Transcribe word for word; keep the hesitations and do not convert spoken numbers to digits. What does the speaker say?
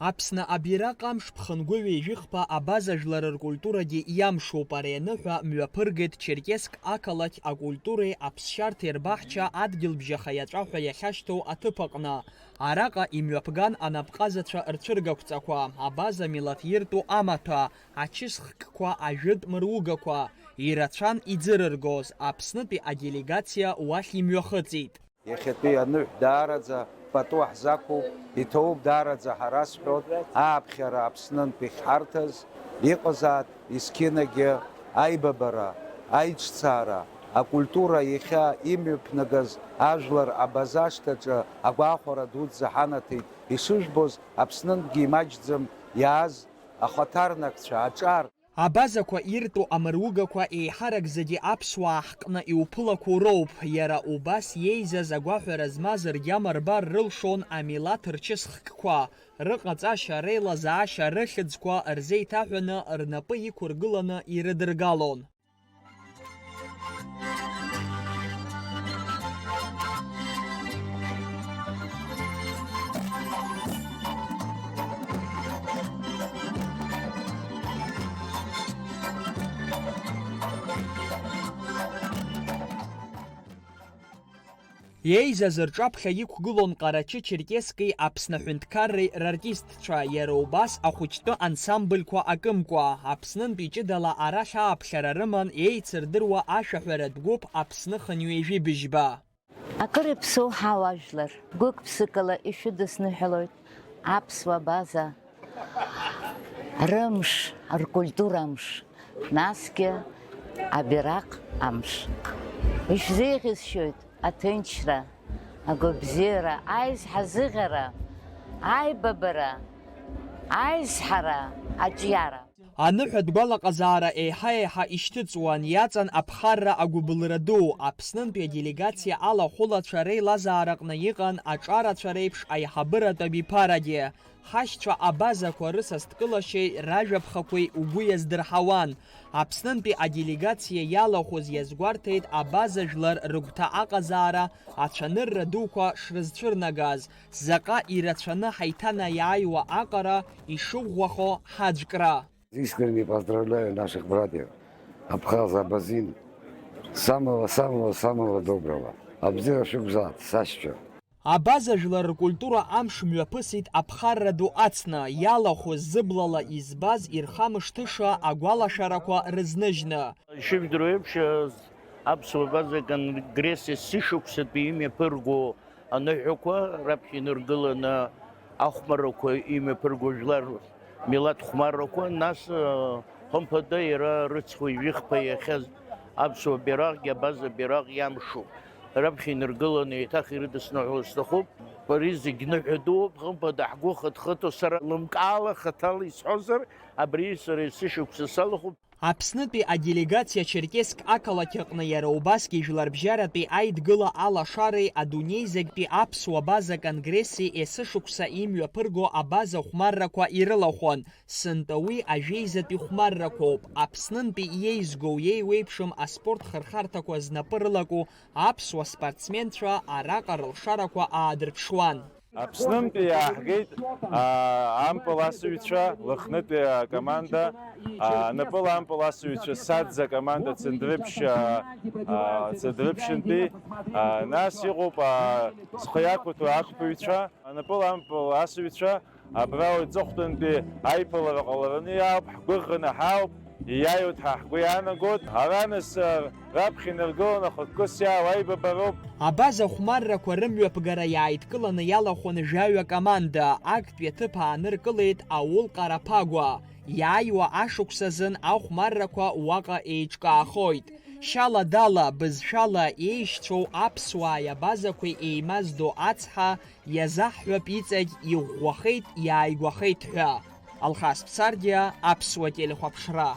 Аԥсны абираҟ амш ԥхынгәы ҩажәихԥа абаза жәлар ркультурагьы иамшуп. Ари аныҳәа мҩаԥыргеит Черкесск ақалақь акультуреи аԥсшьарҭеи рбаҳча адгьылбжьаха иаҵәа ҳәа иахьашьҭоу аҭыԥ аҟны. Араҟа имҩаԥган анапҟазацәа рцәыргақәҵақәа, абаза милаҭ иртәу амаҭәа, ачысхкқәа, ажәытә мыругақәа, ирацәан иӡырыргоз, Аԥснытәи аделегациа уахь имҩахыҵит. Иахьатәи аныҳә даараӡа пату ҳзақәуп, иҭоуп даараӡа ҳара сҳәоит, ааԥхьара Аԥснынтә ихьҳарҭаз, иҟазаат есқьынагьы аибабара, аиҿцаара, акультура иахьа имҩаԥнагаз ажәлар абаза ашҭаҿы агәахәара дуӡӡа ҳанаҭеит, ишыжәбоз, Аԥснынтәгьы имаҷӡам иааз ахаҭарнакцәа, аҿар. Абазақәа иртәу амыругақәа еиҳарак зегьы аԥсуаа ҳҟны иуԥылақәоу роуп. Иара убас иеизаз агәаҳәара змаз ргьама рбар рылшон амилаҭ рчысхкқәа, рыҟаҵашьа, реилазаашьа, рыхьӡқәа рзеиҭаҳәаны рнапы иқәыргыланы ирыдыргалон. Иеизаз рҿаԥхьа иқәгылон Ҟарачы-Черкесски Аԥсны аҳәынҭқарреи рартистцәа, иара убас ахәыҷтәы ансамбльқәа акымкәа. Аԥснынтәи ҷыдала арахь ааԥхьара рыман еицырдыруа ашәаҳәаратә гәыԥ Аԥсны хынҩажәи быжьба. Акыр иаԥсоу ҳауаажәлар, гәык-ԥсыкала ишәыдысныҳәалоит аԥсуа база рымш, ркультура мш, насгьы абираҟ амш. Ишәзеиӷьасшьоит аҭынчра, агәабзиара, аизҳазыӷьара, аибабара, аизҳара, аҿиара. Аныҳәатә гәалаҟазаара еиҳа-еиҳа ишьҭыҵуан, иаҵан аԥхарра агәыбылра ду, Аԥснынтәи аделегациа алахәылацәа реилазаараҟны иҟан аҿарацәа реиԥш аиҳабыратә абиԥарагьы. Ҳашьцәа абазақәа рысасдкылашьеи ражәаԥхақәеи угәы иаздырҳауан. Аԥснынтәи аделегациа иалахәыз иазгәарҭеит абаза жәлар рыгәҭа аҟазаара ацәанырра дуқәа шрызцәырнагаз, заҟа ирацәаны ҳаиҭанаиааиуа аҟара ишыӷәӷәахо ҳаӡәкра. Искренне поздравляю наших братьев, Абхаз, Абазин. Самого, самого, самого доброго. Абзиара шәықәзааит, сашьцәа. Абаза жәлар ркультура амш мҩаԥысит аԥхарра ду ацны, иалахәыз зыблала избаз ирхамышҭыша агәалашәарақәа рызныжьны. Ишыжәдыруа еиԥш, аԥсуа база конгресс есышықәсатәи имҩаԥырго аныҳәақәа раԥхьа инаргыланы, ахәмаррақәа имҩаԥырго жәлар, милаҭ хәмаррақәа, нас, хымԥада, иара рыцхәы ижәихԥа иахьаз аԥсуа бираҟгьы абаза бираҟ иамшуп. Раԥхьа инаргыланы еиҭах ирыдысныҳәалар сҭахуп. Ари зегь ныҳәа дууп, хымԥада, ҳгәы хыҭхыҭуа, сара лымкаала хаҭала исҳәозар, абри сара есышықәса салахәуп. Аԥснытәи аделегациа Черкесск ақалақь аҟны иара убасгьы Жәларбжьаратәи Аидгыла алашареи адунеи зегьтәи аԥсуа база конгресси есышықәса имҩаԥырго абаза хәмаррақәа ирылахәын. Сынтәа уи ажәеизатәи хәмаррақәоуп. Аԥснынтәи иеизгоу иеиуеиԥшым аспорт хырхарҭақәа знапы рылаку аԥсуа спортсменцәа араҟа рылшарақәа аадырԥшуан. Аԥснынтәи иааҳгеит, аа, ампыл асыҩцәа, Лыхнытәи акоманда, аа, напыла ампыл асыҩцәа, Садӡа акоманда, Цандрыԥшь, аа, аа, Цандрыԥшьынтәи, аа, нас иҟоуп, аа, зхы иақәыҭәо ақәԥаҩцәа, анапыла ампыл асыҩцәа, абра уи аҵыхәтәантәи аиԥылара ҟалараны иаауп, ҳгәыӷраны ҳаауп. Ииааиуеит ҳәа ҳгәы иаанагоит. Ара нас, раԥхьа инаргыланы ахықәкыс иаауа аибабароуп. Абаза хәмаррақәа рымҩаԥгара иааидкыланы иалахәын жәаҩа команда, актәи аҭыԥ ааныркылеит аул Ҟараԥагәа. Иааиуа ашықәс азын ахәмаррақәа уаҟа еиҿкаахоит. Шьала-дала, бызшәала еишьцәоу аԥсуааи абазақәеи еимаздо ацҳа, иазаҳҳәап, иҵегь иӷәӷәахеит, иааигәахеит ҳәа. Алхас Ԥсардиа, Аԥсуа телехәаԥшра.